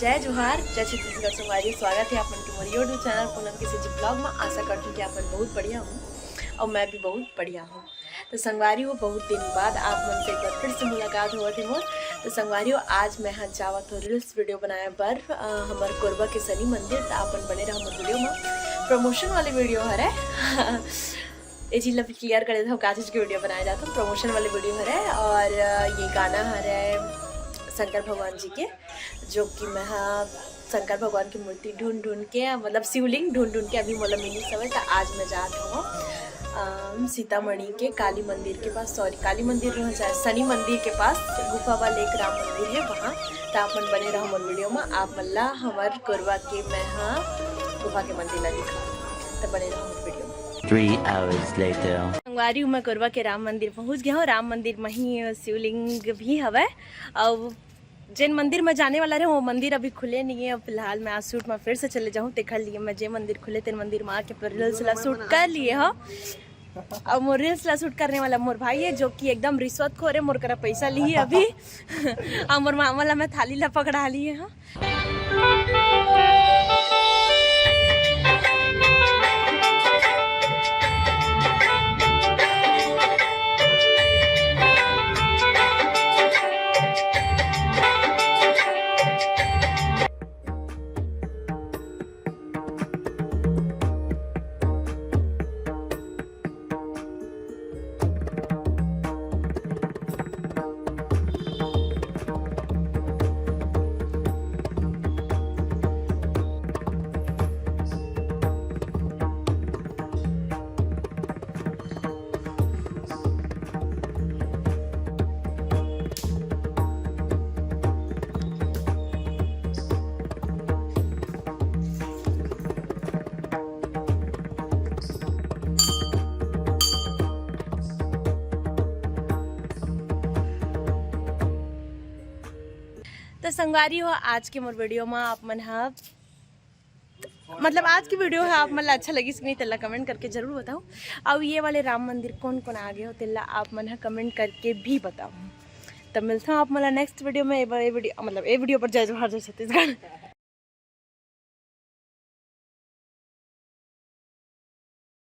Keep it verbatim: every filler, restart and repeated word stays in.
जय जोहार, जय छत्तीसगढ़ संगवारी, स्वागत है आप मन के मोर YouTube चैनल पूनम के सीजी ब्लॉग में। आशा करती हूँ कि आप मन बहुत बढ़िया हो और मैं भी बहुत बढ़िया हूँ। तो संगवारी हो, बहुत दिन बाद आप मन से एक बार फिर से मुलाकात होवत हे मोर। तो संगवारी हो, आज मैं हा जावत हो रील्स वीडियो बनाए बर, अ, हमर कोरबा के शनि मंदिर। तो आप मन बने रहो मोर वीडियो में, प्रमोशन वाले वीडियो हरे। ये चीज ला भी क्लियर कर देता हूँ, का चीज के वीडियो बनाए जाता हूँ, प्रमोशन वाले वीडियो हरे। और, अ, ये गाना हरे शंकर भगवान जी के, जो कि मैं हा शंकर भगवान की मूर्ति ढूंढ ढूंढ के, मतलब शिवलिंग ढूंढ ढूंढ के अभी मोला मिलिस हवय। त आज मैं जात हूँ, अम, सीतामढ़ी के काली मंदिर के पास, सॉरी, काली मंदिर नहीं, शायद शनि मंदिर के पास गुफा वाले एक राम मंदिर है वहाँ। त आप मन बने रहो मोर वीडियो में, आप मन ला हमर कोरबा के मैं हा गुफा के मंदिर ला दिखा। त बने रहो मोर वीडियो में। Three hours later. संगवारी हो, मैं कोरबा के राम मंदिर पहुंच गया हूँ। राम मंदिर में ही शिवलिंग भी हवय। और जेन मंदिर में जाने वाला रहे, वो मंदिर अभी खुले नहीं है। अब फिलहाल मैं आज शूट में फिर से चले जाऊँ, तेखर लिए मैं जे मंदिर खुले, तेन मंदिर में आके फिर रील्स ला शूट कर लिए हो। और मोर रील्स ला शूट करने वाला मोर भाई है, जो कि एकदम रिश्वतखोर है, मोर करा पैसा ली अभी। और मोर मामा ला मैं थाली ला पकड़ा लिए हो। तो संगवारी हो, आज के मोर वीडियो में आप मन हा, मतलब आज की वीडियो है, आप मन ला अच्छा लगिस कि नहीं, तेला कमेंट करके जरूर बताओ। और ये वाले राम मंदिर कौन कौन आ गए हो, तेला आप मन हा कमेंट करके भी बताओ। तब मिलता हूँ आप मन ला नेक्स्ट वीडियो में। ए वीडियो, मतलब ए वीडियो पर जय जोहार, जय छत्तीसगढ़।